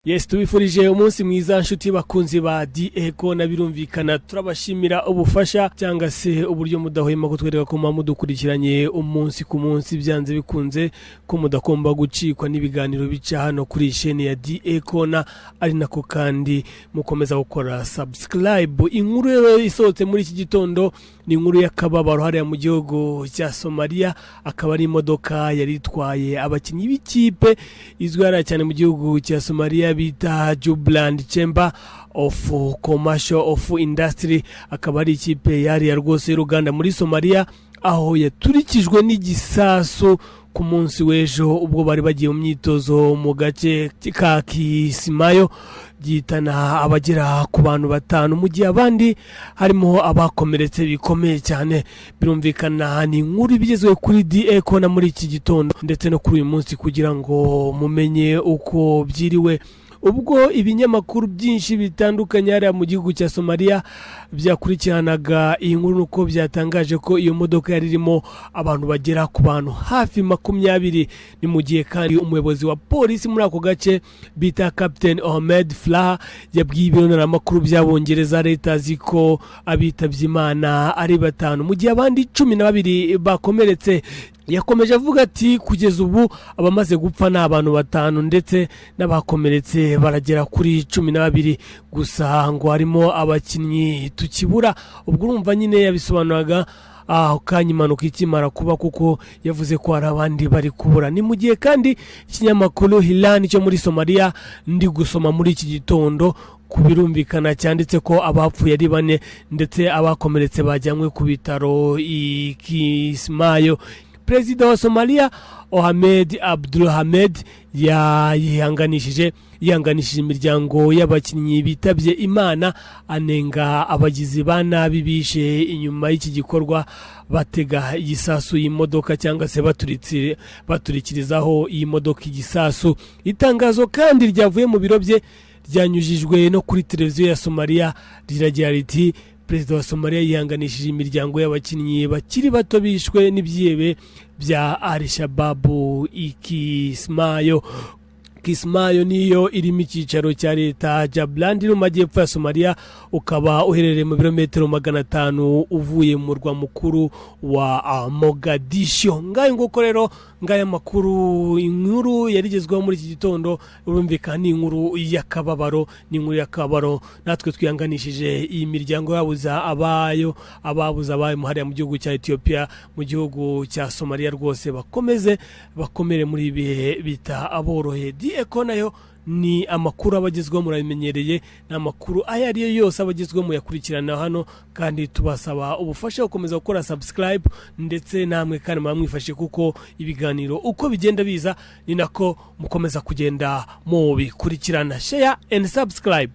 Yes, tubifurije umunsi mwiza, nshuti bakunzi ba Diego na birumvikana turabashimira ubufasha cyangwa se uburyo mudahwema kutwereka ko muba mudukurikiranye umunsi ku munsi, byanze bikunze ko mudagomba gucikwa n'ibiganiro bica hano kuri iyi sheni ya Diego, na ari nako kandi mukomeza gukora subscribe. Inkuru rero isohotse muri iki gitondo ni inkuru y'akababaro hariya mu gihugu cya Somalia. Akaba ari imodoka yari itwaye abakinnyi b'ikipe izwi hariya cyane mu gihugu cya Somalia bita Jubaland Chamber of Commercial of Industry. Akaba ari ikipe yariya rwose y'uruganda muri Somalia, aho yaturikijwe n'igisasu ku munsi w'ejo ubwo bari bagiye mu myitozo mu gace ka Kisimayo, gihitana abagera ku bantu batanu, mu gihe abandi harimo abakomeretse bikomeye cyane. Birumvikana ni inkuru ibigezweho kuri Diego na muri iki gitondo ndetse no kuri uyu munsi, kugira ngo mumenye uko byiriwe. Ubwo ibinyamakuru byinshi bitandukanye hariya mu gihugu cya Somaliya byakurikiranaga iyi nkuru, nuko byatangaje ko iyo modoka yari irimo abantu bagera ku bantu hafi 20. Ni mu gihe kandi umuyobozi wa polisi muri ako gace bita Captain Ahmed Flah yabwiye ibiro by'Abongereza Reuters ko abitabye Imana ari batanu, mu gihe abandi 12 bakomeretse. Yakomeje avuga ati: "Kugeza ubu abamaze gupfa ni abantu batanu, ndetse n'abakomeretse baragera kuri 12, gusa ngo harimo abakinnyi tukibura." Ubwo urumva nyine yabisobanuraga aho kanya impanuka ikimara kuba, kuko yavuze ko hari abandi bari kubura. Ni mu gihe kandi ikinyamakuru Hiraan cyo muri Somaliya ndi gusoma muri iki gitondo, ku birumvikana cyanditse ko abapfuye ari bane, ndetse abakomeretse bajyanywe ku bitaro i Kismayo. Perezida wa Somaliya Mohamed Abdulhamed yihanganishije imiryango y'abakinnyi bitabye Imana, anenga abagizi ba nabi bishe inyuma y'iki gikorwa, batega igisasu y'imodoka cyangwa se baturikirizaho iyi modoka igisasu. Itangazo kandi ryavuye mu biro bye ryanyujijwe no kuri televiziyo ya Somaliya riragira riti: "Perezida wa Somaliya yihanganishije imiryango y'abakinnyi bakiri bato bishwe n'ibyihebe bya Al-Shababu i Kismayo." Kismayo niyo irimo icyicaro cya leta Jubaland iri mu majyepfo ya Somaliya, ukaba uherereye mu birometero 500 uvuye mu murwa mukuru wa Mogadisho. Ngayo nguko rero, ngaya makuru, inkuru yarigezweho muri iki gitondo. Urumvikana ni inkuru y'akababaro, ni inkuru y'akababaro. Natwe twihanganishije iyi miryango yabuze abayo, ababuze abayo hariya mu gihugu cya Etiyopiya, mu gihugu cya Somaliya. Rwose bakomeze bakomere muri ibi bihe bita aboroheye. Dieko nayo ni amakuru aba agezweho, murabimenyereye, ni amakuru ayo ari yo yose aba agezweho muyakurikirana hano. Kandi tubasaba ubufasha gukomeza gukora subscribe, ndetse namwe kandi muba mwifashe, kuko ibiganiro uko bigenda biza ni nako mukomeza kugenda mubikurikirana. Share and subscribe.